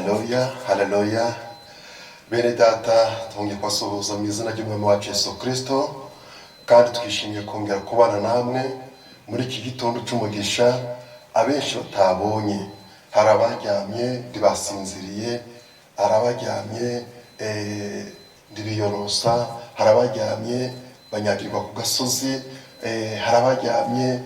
Haleluya, haleluya. Bene data, twongeye kubasuhuza mu izina ry'Umwami wacu Yesu Kristo, kandi twishimiye kongera kubana namwe muri iki gitondo cy'umugisha abenshi batabonye. Hari abaryamye ntibasinziriye, hari abaryamye ntibiyorosa, hari abaryamye banyagirwa ku gasozi, hari abaryamye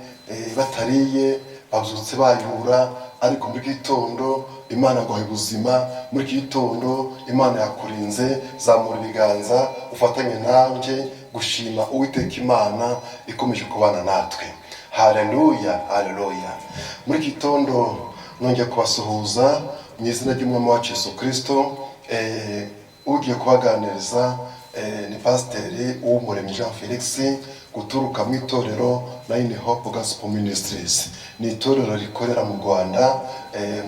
batariye, babyutse bayura. Ariko muri iki gitondo Imana yaguhaye ubuzima, muri iki gitondo Imana yakurinze. Zamura ibiganza ufatanye nanjye gushima Uwiteka Imana ikomeje kubana natwe. Haleluya, haleluya. Muri iki gitondo nongeye kubasuhuza mu izina ry'Umwami wacu Yesu Kristo. Ugiye kubaganiriza ni Pasiteri Uwumuremyi Jean Felix, guturuka mu itorero Nine Hope Gospel Ministries. Ni itorero rikorera mu Rwanda,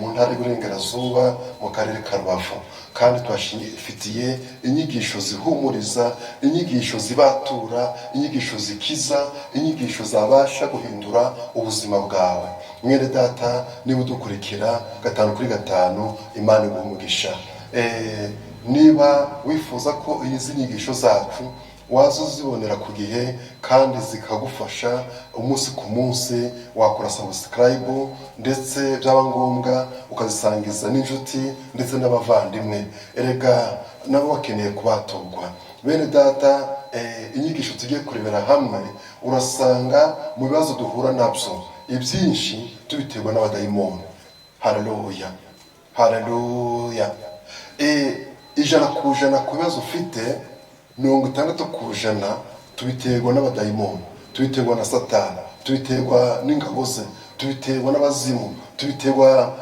mu ntara y'Iburengerazuba, mu karere ka Rubavu, kandi tubafitiye inyigisho zihumuriza, inyigisho zibatura, inyigisho zikiza, inyigisho zabasha guhindura ubuzima bwawe. Mwene data, niba udukurikira gatanu kuri gatanu, Imana iguha umugisha. Niba wifuza ko izi nyigisho zacu waza uzibonera ku gihe kandi zikagufasha umunsi ku munsi, wakora subscribe, ndetse byaba ngombwa ukazisangiza n'inshuti ndetse n'abavandimwe. Erega nabo bakeneye kubaturwa. Bene data, inyigisho tugiye kurebera hamwe, urasanga mu bibazo duhura nabyo ibyinshi tubiterwa n'abadayimoni. Haleluya, haleluya. 100% ku bibazo ufite, 60% tubiterwa n'abadayimoni, tubiterwa na Satani, tubiterwa n'ingabo ze, tubiterwa n'abazimu, tubiterwa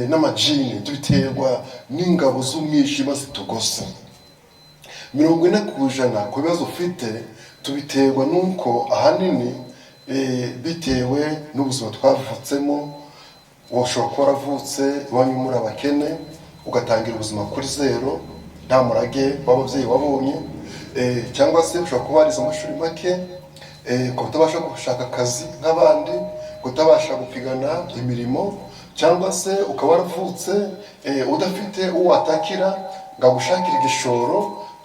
n'amajini, tubiterwa n'ingabo z'umwijima zitugose. 40% ku bibazo ufite tubiterwa n'uko ahanini bitewe n'ubuzima twavutsemo. Washobora kuba waravutse iwanyu muri abakene, ugatangira ubuzima kuri zero, nta murage w'ababyeyi wabonye, cyangwa se ushobora kuba warize amashuri make, ukaba utabasha gushaka akazi nk'abandi, kutabasha gupigana imirimo, cyangwa se ukaba waravutse udafite uwo watakira ngo agushakire igishoro,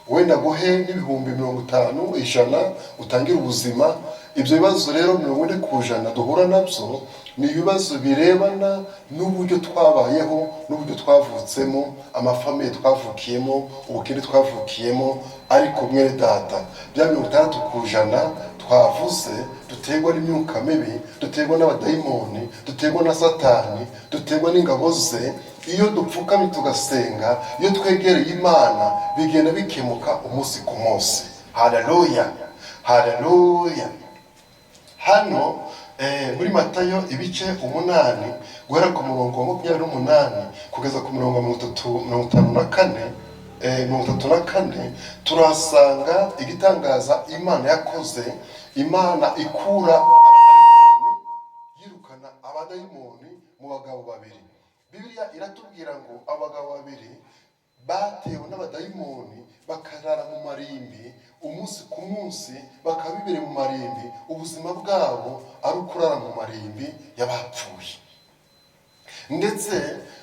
wenda guhe n'ibihumbi 50, 100, utangire ubuzima. Ibyo bibazo rero 40% duhura nabyo ni ibibazo birebana n'uburyo twabayeho n'uburyo twavutsemo, amafamiye twavukiyemo, ubukene twavukiyemo. Ariko mwene data, bya 60% twavuze duterwa n'imyuka mibi, duterwa n'abadayimoni, duterwa na Satani, duterwa n'ingabo ze, iyo dupfukamye tugasenga, iyo twegereye Imana, bigenda bikemuka umunsi ku munsi. Haleluya, haleluya. Hano muri Matayo ibice 8, guhera ku murongo wa 28 kugeza ku murongo wa 30, 54, 34, turahasanga igitangaza Imana yakoze. Imana ikura abadayimoni, yirukana abadayimoni mu bagabo babiri. Bibiliya iratubwira ngo abagabo babiri batewe n'abadayimoni, bakarara mu marimbi umunsi ku munsi, bakaba bibereye mu marimbi, ubuzima bwabo ari ukurara mu marimbi y'abapfuye. Ndetse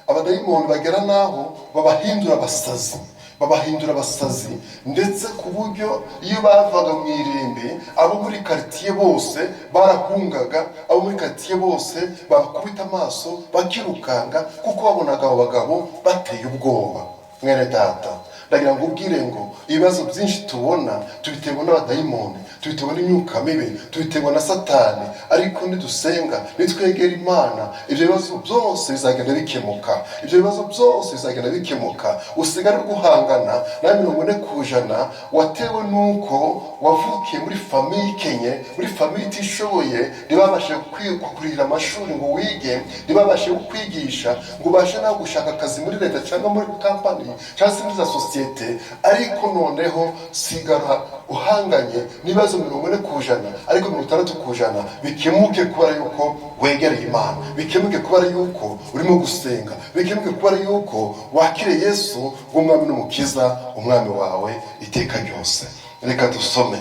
abadayimoni bagera n'aho babahindura abasazi, babahindura abasazi, ndetse ku buryo iyo bavaga mu irimbi, abo muri karitsiye bose barahungaga, abo muri karitsiye bose babakubita amaso bakirukanga, kuko babonaga abo bagabo bateye ubwoba. Mwene data, ndagira ngo ubwire ngo ibibazo byinshi tubona tubiterwa n'abadayimoni, tubiterwa n'imyuka mibi, tubiterwa na Satani. Ariko nidusenga, nitwegera Imana, ibyo bibazo byose bizagenda bikemuka, ibyo bibazo byose bizagenda bikemuka. Usigare guhangana na 40% watewe n'uko wavukiye muri famiye ikenye, muri famiye itishoboye, ntibabashe kukurihira amashuri ngo wige, ntibabashe kukwigisha ngo ubashe nawe gushaka akazi muri leta cyangwa muri kampani cyangwa se muri za sosiyete. Ariko noneho sigara uhanganye n'ibibazo 40%, ariko 60% bikemuke kubera yuko wegereye Imana, bikemuke kubera yuko urimo gusenga, bikemuke kubera yuko wakire Yesu nk'Umwami n'Umukiza, Umwami wawe iteka ryose. Reka dusome.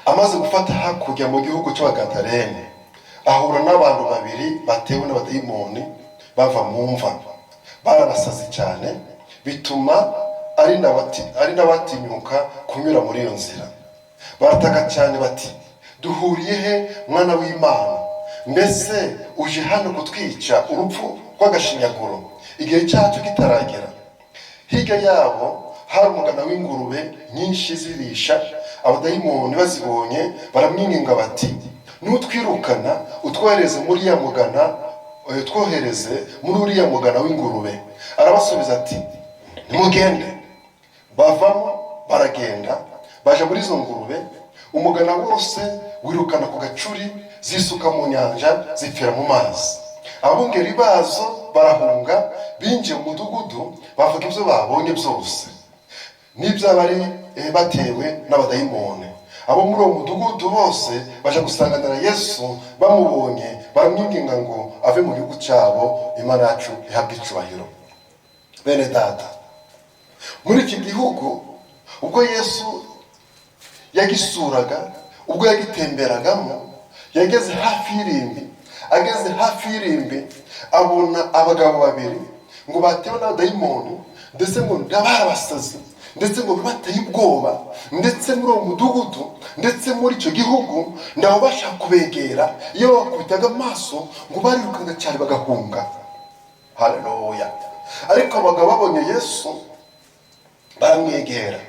Amaze gufata hakurya mu gihugu cy'Abagadarene, ahura n'abantu babiri batewe n'abadayimoni bava mu mva. Barabasazi cyane, bituma ari n'abatinyuka kunyura muri iyo nzira. Barataka cyane bati: "Duhuriye he, mwana w'Imana? Mbese uje hano kutwica urupfu rw'agashinyaguro igihe cyacu kitaragera?" Hirya yabo hari umugana w'ingurube nyinshi zirisha. Abadayimoni bazibonye baramwinginga bati: "Nutwirukana, utwohereze muri ya mugana, twohereze muri uriya mugana w'ingurube." Arabasubiza ati: "Nimugende." Bavamo baragenda, baja muri izo ngurube. Umugana wose wirukana ku gacuri, zisuka mu nyanja, zipfira mu mazi. Abungeri bazo barahunga, binjiye mu mudugudu, bavuga ibyo babonye byose n'iby'abari batewe n'abadayimoni. Abo muri uwo mudugudu bose baje gusanganira Yesu. Bamubonye baramwinginga ngo ave mu gihugu cyabo. Imana yacu ihabwe icubahiro. Bene Data, muri iki gihugu, ubwo Yesu yagisuraga, ubwo yagitemberagamo, yageze hafi y'irimbi. Ageze hafi y'irimbi, abona abagabo babiri ngo batewe n'abadayimoni, ndetse ngo barabasazi, ndetse ngo bateye ubwoba, ndetse muri uwo mudugudu, ndetse muri icyo gihugu, ntawe bashaka kubegera. Iyo bakubitaga amaso ngo barirukaga cyane bagahunga. Haleluya! Ariko abagabo babonye Yesu baramwegera.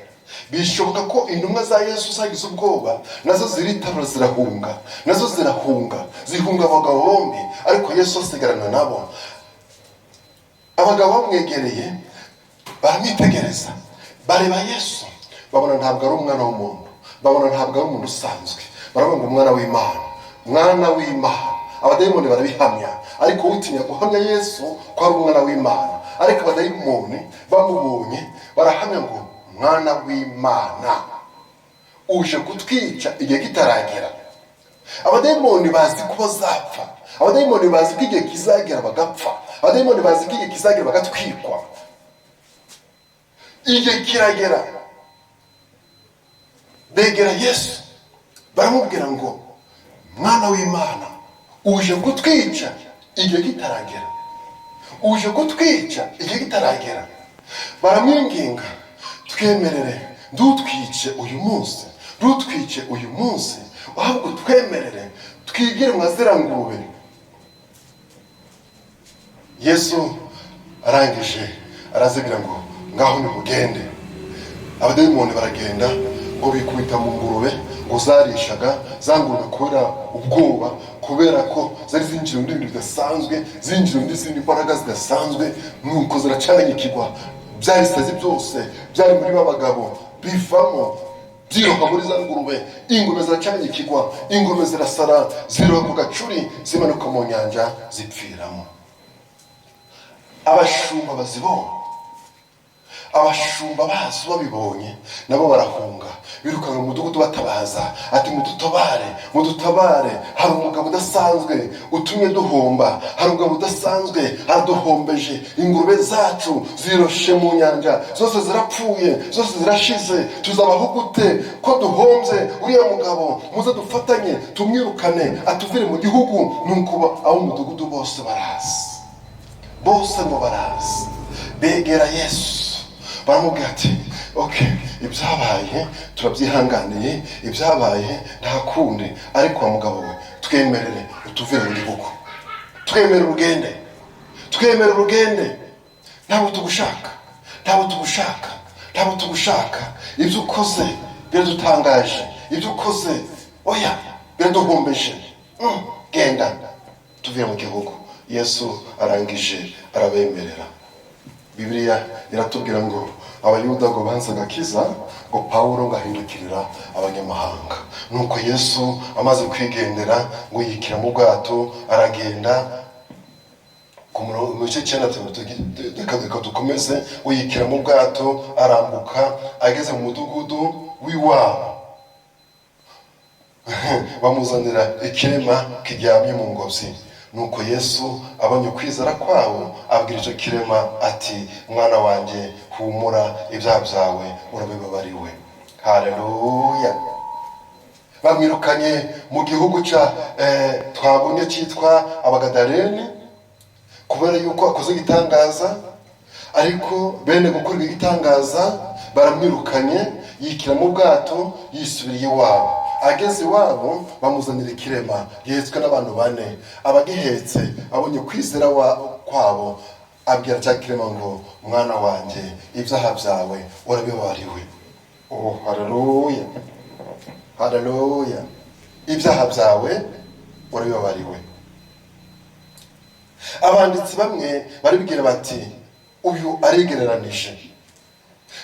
Bishoboka ko intumwa za Yesu zagize ubwoba, nazo ziritarura zirahunga, nazo zirahunga, zihunga abagabo bombi, ariko Yesu asigarana nabo. Abagabo bamwegereye baramwitegereza, bareba Yesu, babona ntabwo ari umwana w'umuntu, babona ntabwo ari umuntu usanzwe. Baravuga ngo: "Umwana w'Imana, mwana w'Imana." Abadayimoni barabihamya, ariko utinya guhamya Yesu ko ari umwana w'Imana. Ariko abadayimoni bamubonye barahamya ngo: "Mwana w'Imana, uje kutwica igihe kitaragera?" Abadayimoni bazi ko bazapfa. Abadayimoni bazi ko igihe kizagera bagapfa. Abadayimoni bazi ko igihe kizagera bagatwikwa. Igihe kiragera, begera Yesu, baramubwira ngo: "Mwana w'Imana, uje kutwica igihe kitaragera? Uje kutwica igihe kitaragera?" Baramwinginga: "Twemerere, ntutwice uyu munsi, ntutwice uyu munsi, ahubwo twemerere twigire mwa ziriya ngurube." Yesu arangije arazibwira ngo: "Ngaho nimugende." Abadayimoni baragenda, ngo bikubita mu ngurube ngo zarishaga. Za ngurube, kubera ubwoba, kubera ko zari zinjiriwe n'ibintu bidasanzwe, zinjiriwe n'izindi mbaraga zidasanzwe, nuko ziracanganyikirwa. Bya bisazi byose byari muri ba bagabo bivamo, byiroha muri za ngurube. Ingurube ziracanganyikirwa, ingurube zirasara, ziroha ku gacuri, zimanuka mu nyanja, zipfiramo. Abashumba bazibonye, abashumba bazo babibonye, nabo barahunga, birukanka mu mudugudu batabaza ati: "Mudutabare, mudutabare, hari umugabo udasanzwe utumye duhomba, hari umugabo udasanzwe araduhombeje. Ingurube zacu ziroshe mu nyanja, zose zirapfuye, zose zirashize. Tuzabaho gute ko duhombye uriya mugabo? Muze dufatanye tumwirukane, atuvire mu gihugu." Nuko abo mu mudugudu bose baraza, bose ngo baraza, begera Yesu, baramubwira ati: "Ok, ibyabaye turabyihanganiye, ibyabaye nta kundi, ariko wa mugabo we, twemerere utuvire mu gihugu, twemerere ugende, twemerere ugende. Ntabwo tugushaka, ntabwo tugushaka, ntabwo tugushaka. Ibyo ukoze biradutangaje, ibyo ukoze, oya, biraduhombeje. Genda, tuvire mu gihugu." Yesu arangije arabemerera. Bibiliya iratubwira ngo Abayuda ngo banze agakiza, ngo Pawulo ngo ahindukirira abanyamahanga. Nuko Yesu amaze kwigendera, ngo yikira mu bwato aragenda. Ku murongo mu gice cyenda, reka dukomeze. Ngo yikira mu bwato arambuka. Ageze mu mudugudu w'iwabo, bamuzanira ikirema kiryamye mu ngobyi. Nuko Yesu abonye ukwizera kwabo, abwira icyo kirema ati: "Mwana wanjye, humura, ibyaha byawe urabibabariwe." Haleluya! Bamwirukanye mu gihugu cya twabonye cyitwa Abagadareni kubera yuko akoze igitangaza. Ariko bene gukorwa igitangaza baramwirukanye, yikira mu bwato, yisubiriye iwabo. Ageze iwabo bamuzanira ikirema gihetswe n'abantu bane. Abagihetse abonye kwizera kwabo, abwira cya kirema ngo: "Mwana wanjye, ibyaha byawe urabibabariwe." Oh, haleluya, haleluya! Ibyaha byawe urabibabariwe. Abanditsi bamwe baribwira bati: "Uyu arigereranije."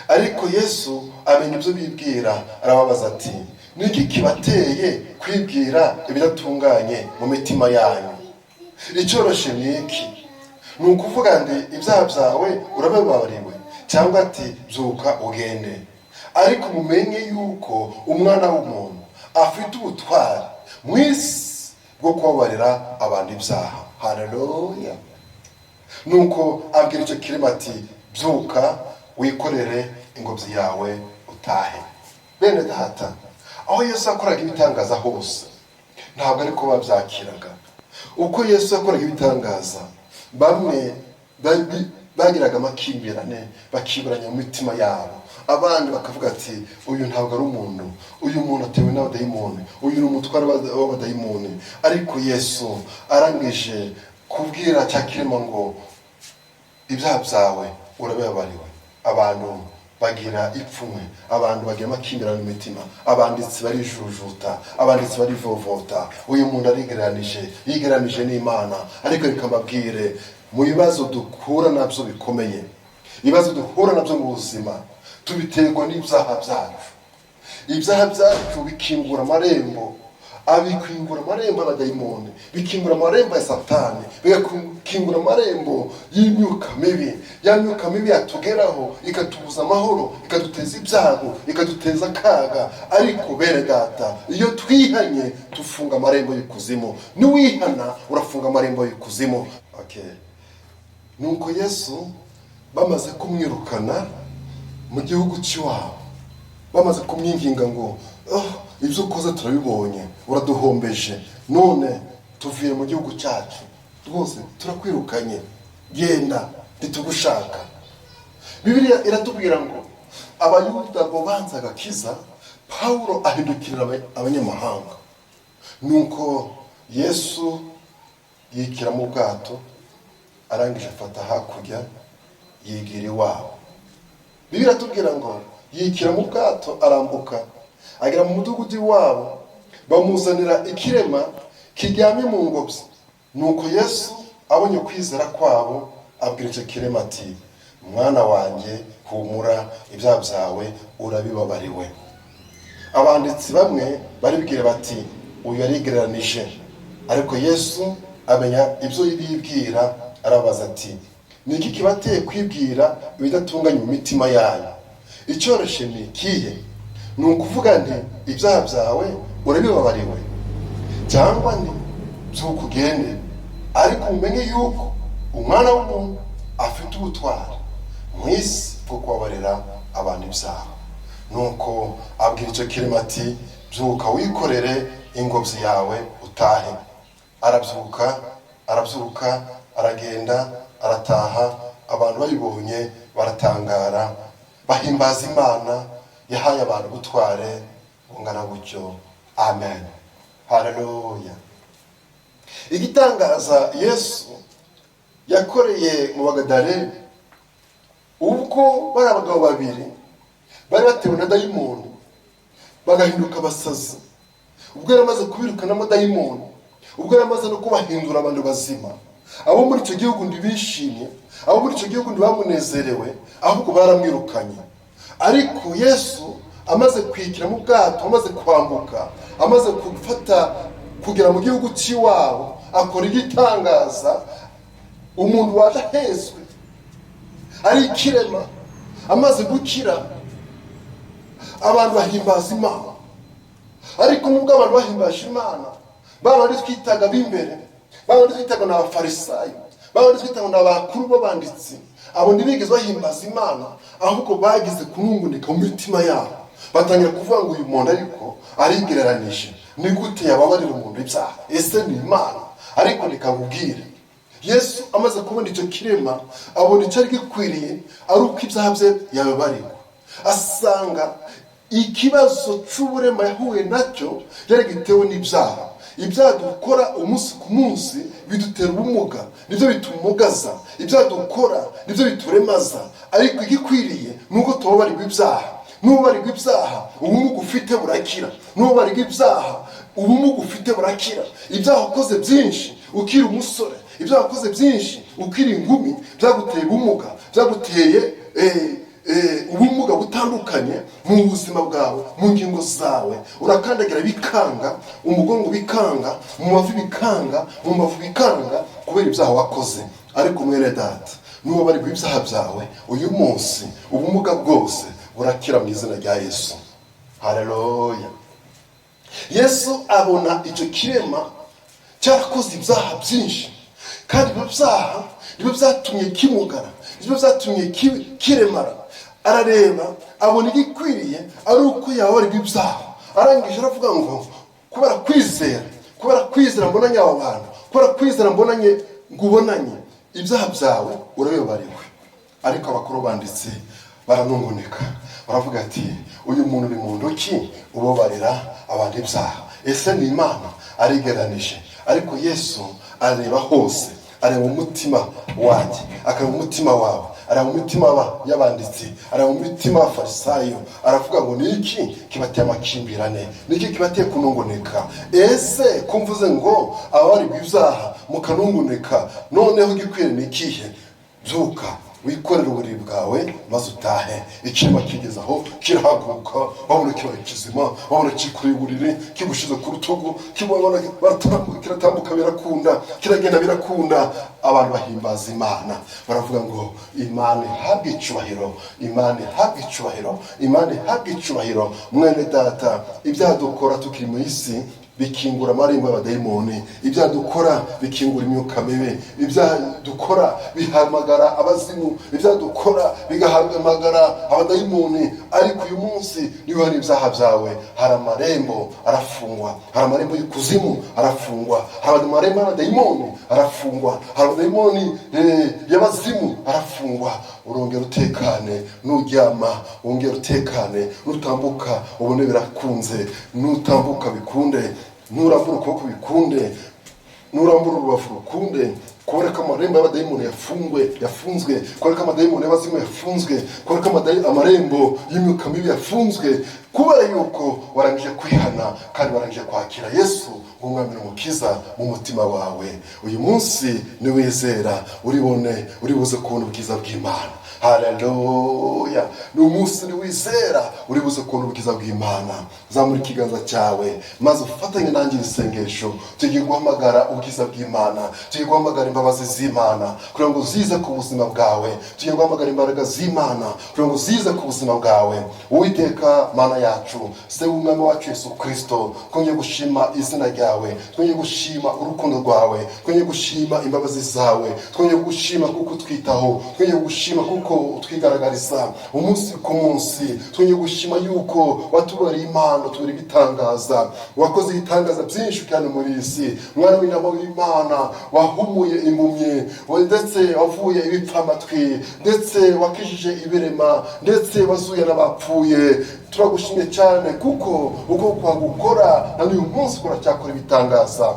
Ariko Yesu amenya ibyo bibwira, arababaza ati: "Niki kibateye kwibwira ibidatunganye mu mitima yanyu? Icyoroshe ni iki? Ni ukuvuga ndi ibyaha byawe urabibabariwe, cyangwa ati byuka ugende? Ariko mumenye yuko Umwana w'umuntu afite ubutware mu isi bwo kubabarira abantu ibyaha." Haleluya! Nuko abwira icyo kirema ati: "Byuka, wikorere ingobyi yawe, utahe." Bene Data, aho Yesu yakoraga ibitangaza hose, ntabwo ariko babyakiraga. Uko Yesu yakoraga ibitangaza, bamwe bagiraga amakimbirane, bakiburanya mu mitima yabo. Abandi bakavuga ati: "Uyu ntabwo ari umuntu, uyu muntu atewe n'abadayimoni, uyu ni umutware w'abadayimoni." Ariko Yesu arangije kubwira cya kirema ngo: "Ibyaha byawe urabibabariwe," abantu bagira ipfunwe, abantu bagira amakimbirane mu mitima. Abanditsi barijujuta, abanditsi barivovota: "Uyu muntu arigereranije, yigereranije n'Imana." Ariko reka mbabwire, mu bibazo duhura nabyo bikomeye, ibibazo duhura nabyo mu buzima, tubiterwa n'ibyaha byacu. Ibyaha byacu bikingura amarembo, abikingura amarembo y'abadayimoni, bikingura amarembo ya Satani, bigakingura amarembo y'imyuka mibi. Ya myuka mibi yatugeraho ikatubuza amahoro, ikaduteza ibyago, ikaduteza akaga. Ariko bene Data, iyo twihanye tufunga amarembo y'ikuzimu. Niwihana urafunga amarembo y'ikuzimu. Okay. Nuko Yesu bamaze kumwirukana mu gihugu cy'iwabo, bamaze kumwinginga ngo: "Oh, ibyo ukoze turabibonye, uraduhombeje, none tuvire mu gihugu cyacu rwose, turakwirukanye, genda, ntitugushaka." Bibiliya iratubwira ngo Abayuda ngo banze agakiza, Pawulo ahindukirira abanyamahanga. Nuko Yesu yikira mu bwato, arangije afata hakurya, yigira iwabo. Bibiliya iratubwira ngo yikira mu bwato, arambuka, agera mu mudugudu iwabo. Bamuzanira ikirema kiryamye mu ngobyi. Nuko Yesu abonye kwizera kwabo, abwira icyo kirema ati: "Mwana wanjye, humura, ibyaha byawe urabibabariwe." Abanditsi bamwe baribwira bati: "Uyu yarigereranije." Ariko Yesu amenya ibyo bibwira, arabaza ati: "Ni iki kibateye kwibwira ibidatunganye mu mitima yanyu? Icyoroshye ni ikihe? Ni ukuvuga nti ibyaha byawe urabibabariwe, cyangwa nti byuka ugende? Ariko umenye yuko Umwana w'umuntu afite ubutwari mu isi bwo kubabarira abantu ibyaha." Nuko abwira icyo kirema ati: "Byuka, wikorere ingobyi yawe, utahe." Arabyuka, arabyuka, aragenda, arataha. Abantu babibonye baratangara, bahimbaza Imana yahaye abantu ubutware bungana gutyo. Amen, haleluya! Igitangaza Yesu yakoreye mu Bagadarene, ubwo bari abagabo babiri bari batewe na dayimoni bagahinduka abasazi, ubwo yari amaze kubirukanamo dayimoni, ubwo yari amaze no kubahindura abantu bazima, abo muri icyo gihugu ntibishimye, abo muri icyo gihugu ntibamunezerewe, ahubwo baramwirukanye. Ariko Yesu amaze kwikira mu bwato, amaze kwambuka, amaze gufata kugera mu gihugu cy'iwabo, akora igitangaza. Umuntu waje ahezwe ari ikirema, amaze gukira, abantu bahimbaza Imana. Ariko nubwo abantu bahimbaje Imana, ba bandi twitaga b'imbere, ba bandi twitaga ni Abafarisayo, ba bandi twitaga ni abakuru b'abanditsi, abo ntibigeze bahimbaza Imana, ahubwo bagize kunungunika mu mitima yabo, batangira kuvuga ngo: "Uyu muntu ariko arigereranije, ni gute yababarira umuntu ibyaha? Ese ni Imana?" Ariko reka nkubwire, Yesu amaze kubona icyo kirema, abona icyari gikwiriye ari uko ibyaha bye yabibarirwa. Asanga ikibazo cy'uburema yahuye nacyo yari gitewe n'ibyaha. Ibyaha dukora umunsi ku munsi bidutera ubumuga, nibyo bitumugaza. Ibyaha dukora nibyo bituremaza. Ariko igikwiriye ni uko tubabarirwa ibyaha. Nubabarirwa ibyaha, ubumuga ufite burakira. Nubabarirwa ibyaha, ubumuga ufite burakira. Ibyaha wakoze byinshi ukiri umusore, ibyaha wakoze byinshi ukiri inkumi, byaguteye ubumuga, byaguteye ubumuga butandukanye mu buzima bwawe, mu ngingo zawe. Urakandagira bikanga, umugongo bikanga, mu mavi bikanga, mu mavu bikanga, kubera ibyaha wakoze. Ariko mwene data, nubabarirwa ibyaha byawe uyu munsi, ubumuga bwose burakira mu izina rya Yesu. Haleluya! Yesu abona icyo kirema cyarakoze ibyaha byinshi, kandi ibyo byaha nibyo byatumye kimugara, nibyo byatumye kiremara. Arareba, abona igikwiriye ari uko yababarirwa ibyaha. Arangije aravuga ngo kubera kwizera, kubera kwizera mbonanye aba bantu, kubera kwizera mbonanye ngubonanye, ibyaha byawe urabibabariwe. Ariko abakuru banditse baranungunika, baravuga ati: "Uyu muntu ni muntu ki ubabarira abantu ibyaha? Ese ni Imana?" Arigeranije. Ariko Yesu areba hose, areba umutima wanjye, akareba umutima wawe, areba umutima y'abanditsi, areba umutima w'abafarisayo. Aravuga ngo: "Ni iki kibateye amakimbirane? Ni iki kibateye kunungunika? Ese ko mvuze ngo ababarirwa ibyaha mukanungunika, noneho igikwiriye ni ikihe? Byuka, wikorere uburiri bwawe, maze utahe." Ikirema kigeze aho kirahaguruka, babona kibaye kizima, babona kikoreye uburiri, kibushize ku rutugu, kibona baratambuka, kiratambuka birakunda, kiragenda birakunda. Abantu bahimbaza Imana, baravuga ngo: "Imana ihabwe icubahiro, Imana ihabwe icubahiro, Imana ihabwe icubahiro." Mwene data, ibyaha dukora tukiri mu isi bikingura amarembo y'abadayimoni. Ibyaha dukora bikingura imyuka mibi. Ibyaha dukora bihamagara abazimu. Ibyaha dukora bigahamagara abadayimoni. Ariko uyu munsi, niba hari ibyaha byawe, hari amarembo arafungwa. Hari amarembo y'ikuzimu arafungwa, hari amarembo y'abadayimoni arafungwa, hari abadayimoni y'abazimu arafungwa. Urongera utekane, nuryama wongera utekane, nutambuka ubone birakunze, nutambuka bikunde, nurambura ukuboko bikunde, nurambura urubavu rukunde, kubera ko amarembo y'abadayimoni yafungwe, yafunzwe, kubera ko amadayimoni y'abazimu yafunzwe, kubera ko amarembo y'imyuka mibi yafunzwe, kubera yuko warangije kwihana kandi warangije kwakira Yesu nk'umwami n'umukiza mu mutima wawe. Uyu munsi niwizera, uribone, uri buze kubona ubwiza bw'Imana. Haleluya! Ni umunsi niwizera, uri buze kubona ubwiza bw'Imana. Zamura ikiganza cyawe maze ufatanye nanjye iri sengesho. Tugiye guhamagara ubwiza bw'Imana, tugiye guhamagara imbabazi z'Imana kugira ngo zize ku buzima bwawe, tugiye guhamagara imbaraga z'Imana kugira ngo zize ku buzima bwawe. Uwiteka Mana yacu, Se w'Umwami wacu Yesu Kirisito, twongeye gushima izina ryawe, twongeye gushima urukundo rwawe, twongeye gushima imbabazi zawe, twongeye gushima kuko utwitaho, twongeye gushima kuko utwigaragariza umunsi ku munsi, twongeye gushima yuko watubereye impano, tubera ibitangaza. Wakoze ibitangaza byinshi cyane muri iyi si. Mwana w'intama w'Imana, wahumuye impumyi, ndetse wavuye ibipfamatwi, ndetse wakijije ibirema, ndetse wazuye n'abapfuye. Turagushimye cyane kuko uko kwagukora na n'uyu munsi kuracyakora ibitangaza.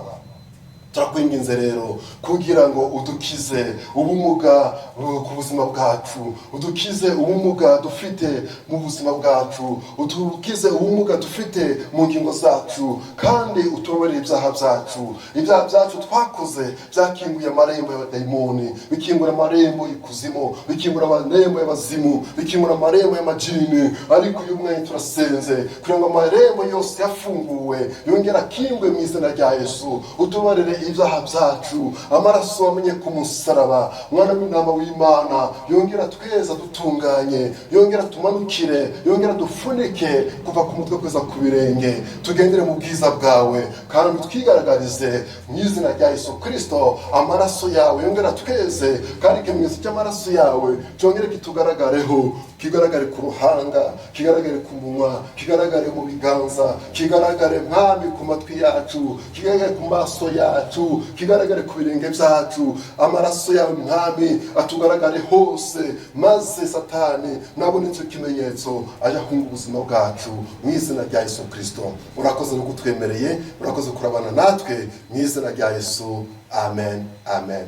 Turakwinginze rero kugira ngo udukize ubumuga ku buzima bwacu, udukize ubumuga dufite mu buzima bwacu, udukize ubumuga dufite mu ngingo zacu, kandi utubabarire ibyaha byacu. Ibyaha byacu twakoze byakinguye amarembo y'abadayimoni, bikingura amarembo y'ikuzimu, bikingura amarembo y'abazimu, bikingura amarembo y'amajini. Ariko uyu mwanya turasenze kugira ngo amarembo yose yafunguwe yongere akingwe mu izina rya Yesu. Utubarire ibyaha byacu. Amaraso wamenye ku musaraba, Mwana w'intama w'Imana, yongera tweza dutunganye, yongera tumanukire, yongera dufunike kuva ku mutwe kugeza ku birenge, tugendere mu bwiza bwawe kandi twigaragarize mu izina rya Yesu Kirisito. Amaraso yawe yongera tweze, kandi ikimenyetso cy'amaraso yawe cyongere kitugaragareho, kigaragare ku ruhanga, kigaragare ku munwa, kigaragare mu biganza, kigaragare, Mwami, ku matwi yacu, kigaragare ku maso yacu. cyacu kigaragare ku birenge byacu, amaraso yawe, Mwami, atugaragare hose, maze Satani nabona icyo kimenyetso ajya ahunga ubuzima bwacu, mu izina rya Yesu Kirisito. Urakoze no kutwemereye, urakoze kurabana natwe, mu izina rya Yesu. Amen, amen.